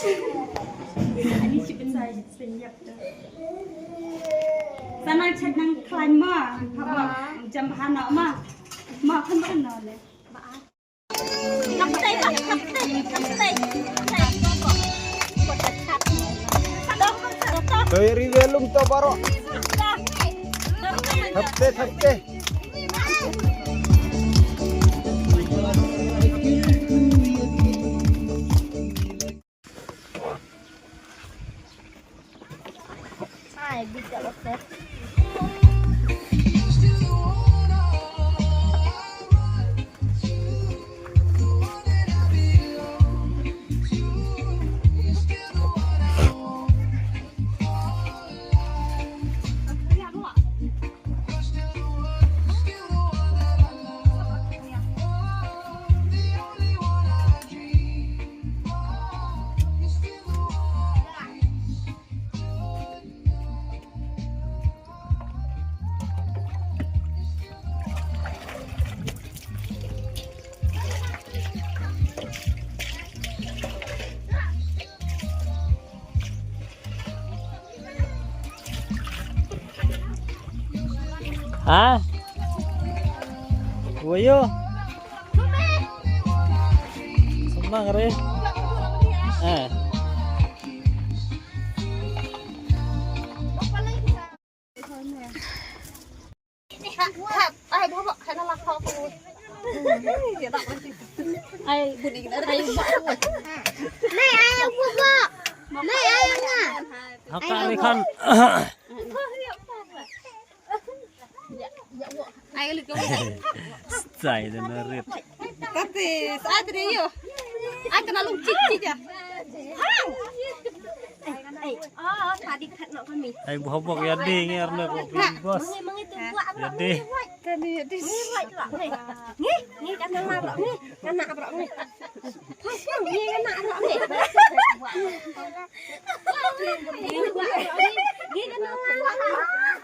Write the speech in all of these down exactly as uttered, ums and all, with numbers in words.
Sa nang check nang khlaiñ ma, nang jam bha noh ma. Ma, kham bha noh le. Thaptei, thaptei, thaptei. Toi ri welum to baroh. Thaptei, thaptei. Ha? Woyo. Semang re. Eh. Ai, buni kita ai. Nai ai bubok. Nai ai nga. Haka ni kan. Ai lu. Style na rit. Kati, sa dre yo. Ai kena lung cik cik ya. Hang. Ai, ai. Oh, tadi kat nak kami. Ai, buhok ya ding ya, nak kami bos. Mangi, mangi tu buat apa? Ya ding. Kami ya ding. Ni buat tu apa? Ni, ni kena marah ni. Kena apa ni? Ni kena apa ni? Ni kena marah.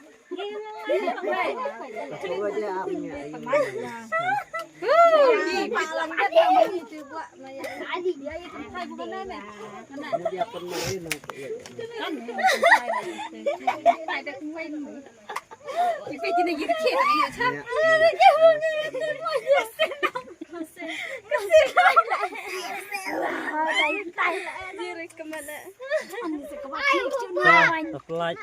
Apply.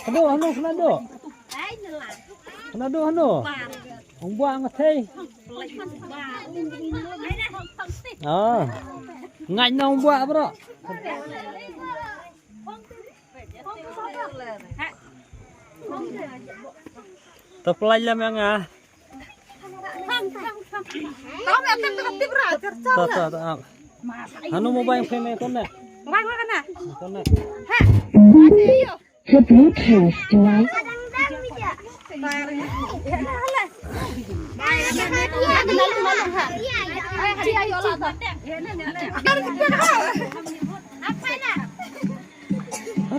Hano, hano, hano. Hano, hano. Ong buah ngasai. Ah. Ngai na ong buah, bro. To apply lam yang ah. To, to, to. Hanu mobile phone ne to ne. Mobile phone ne. To ne. Ha. The Bluetooth device.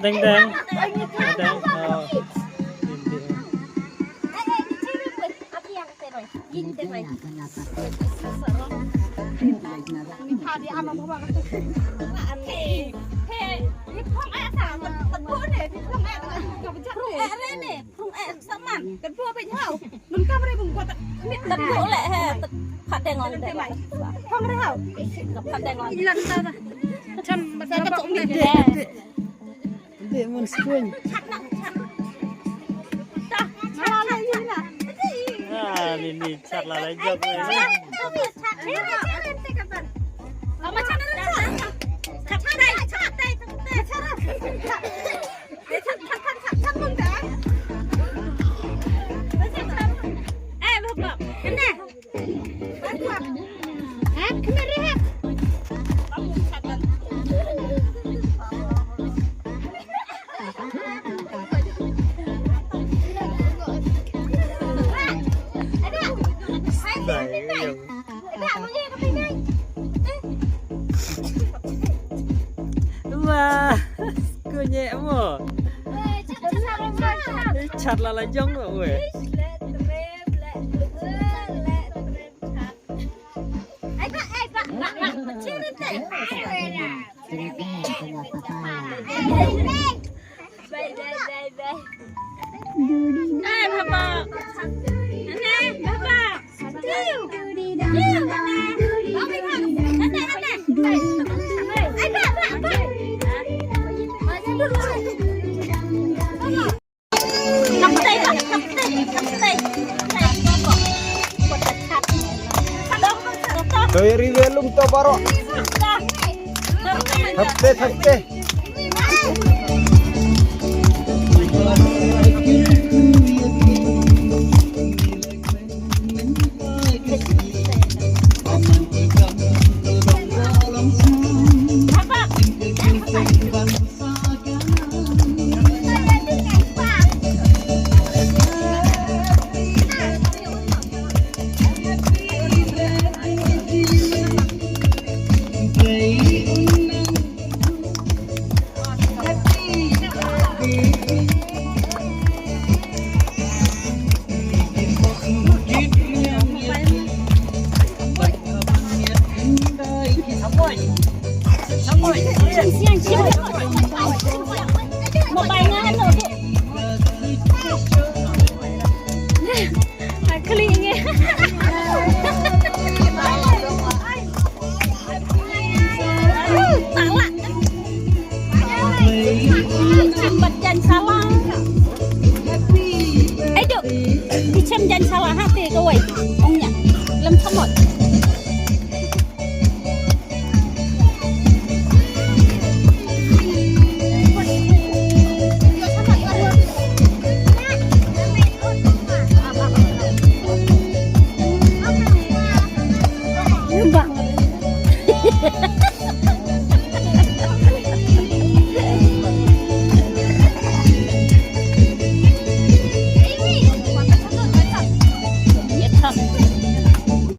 Teng teng. Teng teng. Oh. Rung eh, sa man. Kan buh bad hau. Nun kam re bung buh. Mit kan buh le he. Phat deng on de. Hong re hau. Phat deng on. Ilan ta ta. Chan ba ta tok mit de. De mon skun. Chat na, chat. Ta. Chat la la ina. Ah, ni ni chat la la jok ni. Chat. Wah, kunyek mo. Chat la la jong mo weh. To ïa ri welum to baroh. Thapte, thapte. Chem bad jan sala. Ai duk, ki chem jan sala ha te kawei.